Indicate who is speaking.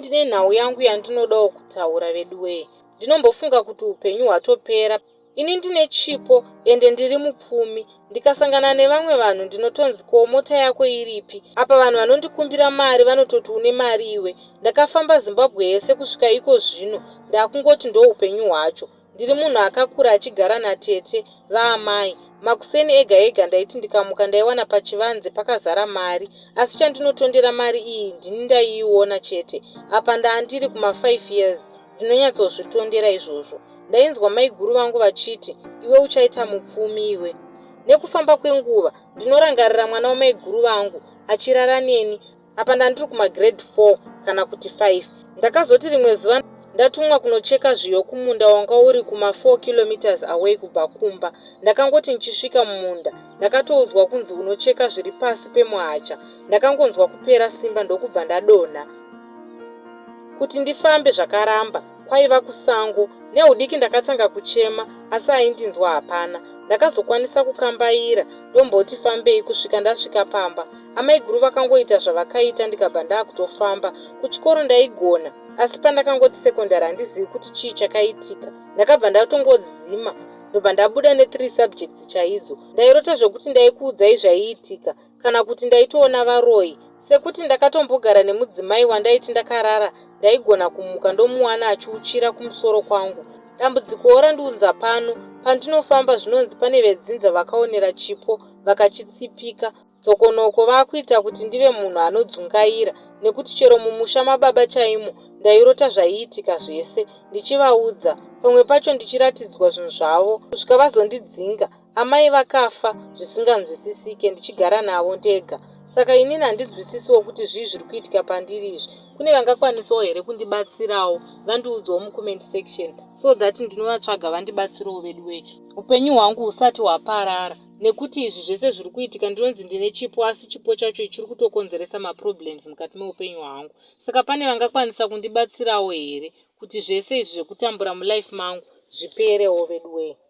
Speaker 1: Ndine nhau yangu yandinodawo kutaura veduwee. Ndinombofunga kuti upenyu hwatopera. Ini ndine chipo ende ndiri mupfumi. Ndikasangana nevamwe vanhu ndinotonzi ko mota yako iripi? Apa vanhu vanondikumbira mari vanototi une mari iwe. Ndakafamba Zimbabwe yese kusvika iko zvino ndakungoti ndoupenyu hwacho. Ndiri munhu akakura achigara natete vaamai. Makuseni ega ega ndaiti ndikamuka ndaiwana pachivanze pakazara mari asi chandinotondera mari iyi ndini ndaiiona chete. Apa ndaandiri kuma 5 years ndinonyatsozvitondera izvozvo. Ndainzwa maiguru vangu vachiti iwe uchaita mupfumi iwe. Nekufamba kwenguva ndinorangarira mwana wamaiguru vangu achirara neni apa ndandiri kumagrade 4 kana kuti 5 ndakazoti rimwe zuva ndatumwa kunocheka zviyo kumunda wanga uri kuma 4 kilometers away kubva kumba ndakangoti ndichisvika mumunda ndakatoudzwa kunzi unocheka zviri pasi pemuhacha ndakangonzwa kupera simba ndokubva ndadonha kuti ndifambe zvakaramba kwaiva kusango nehudiki ndakatanga kuchema asi aindinzwa hapana ndakazokwanisa kukambaira ndomboti fambei kusvika ndasvika pamba Amaiguru vakangoita zvavakaita ndikabva ndakutofamba. Kuchikoro ndaigona asi pandakangoti secondary handizivi kuti chii chakaitika. Ndakabva ndatongodzima ndobva ndabuda nethree subjects chaidzo. Ndairota zvekuti ndaikuudzai zvaiitika kana kuti ndaitoona varoyi. Sekuti ndakatombogara nemudzimai wandaiti ndakarara ndaigona kumuka ndomuwana achiuchira kumusoro kwangu. Dambudzikowo randiunza pano, pandinofamba zvinonzi pane vedzinza vakaonera chipo vakachitsipika. Dzokonoko vakuita kuti ndive munhu anodzungaira nekuti chero mumusha mababa chaimo ndairota zvaiitika zvese ndichivaudza pamwe pacho ndichiratidzwa zvinhu zvavo kusvika vazondidzinga amai vakafa zvisinganzwisisike ndichigara navo ndega saka inini handinzwisisiwo kuti zvii zviri kuitika pandiri izvi kune vangakwanisawo here kundibatsirawo vandiudzawo mucomment section so that ndinovatsvaga vandibatsirewo veduwee upenyu hwangu husati hwaparara nekuti izvi zvese zviri kuitika ndinonzi ndine chipo asi chipo chacho chiri kutokonzeresa maproblems mukati meupenyu hwangu saka pane vangakwanisa kundibatsirawo here kuti zvese izvi zvekutambura mulife mangu zviperewo veduwee.